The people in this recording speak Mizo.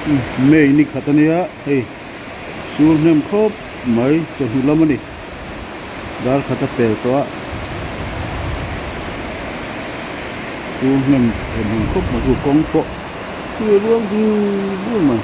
May ni khat ania hei sur hnem khawp mai chawhnu lam a ni dar khat a pel tawh a sur hnem thei hmel khawp mai u kawng pawh chu a ruang dul dul mai.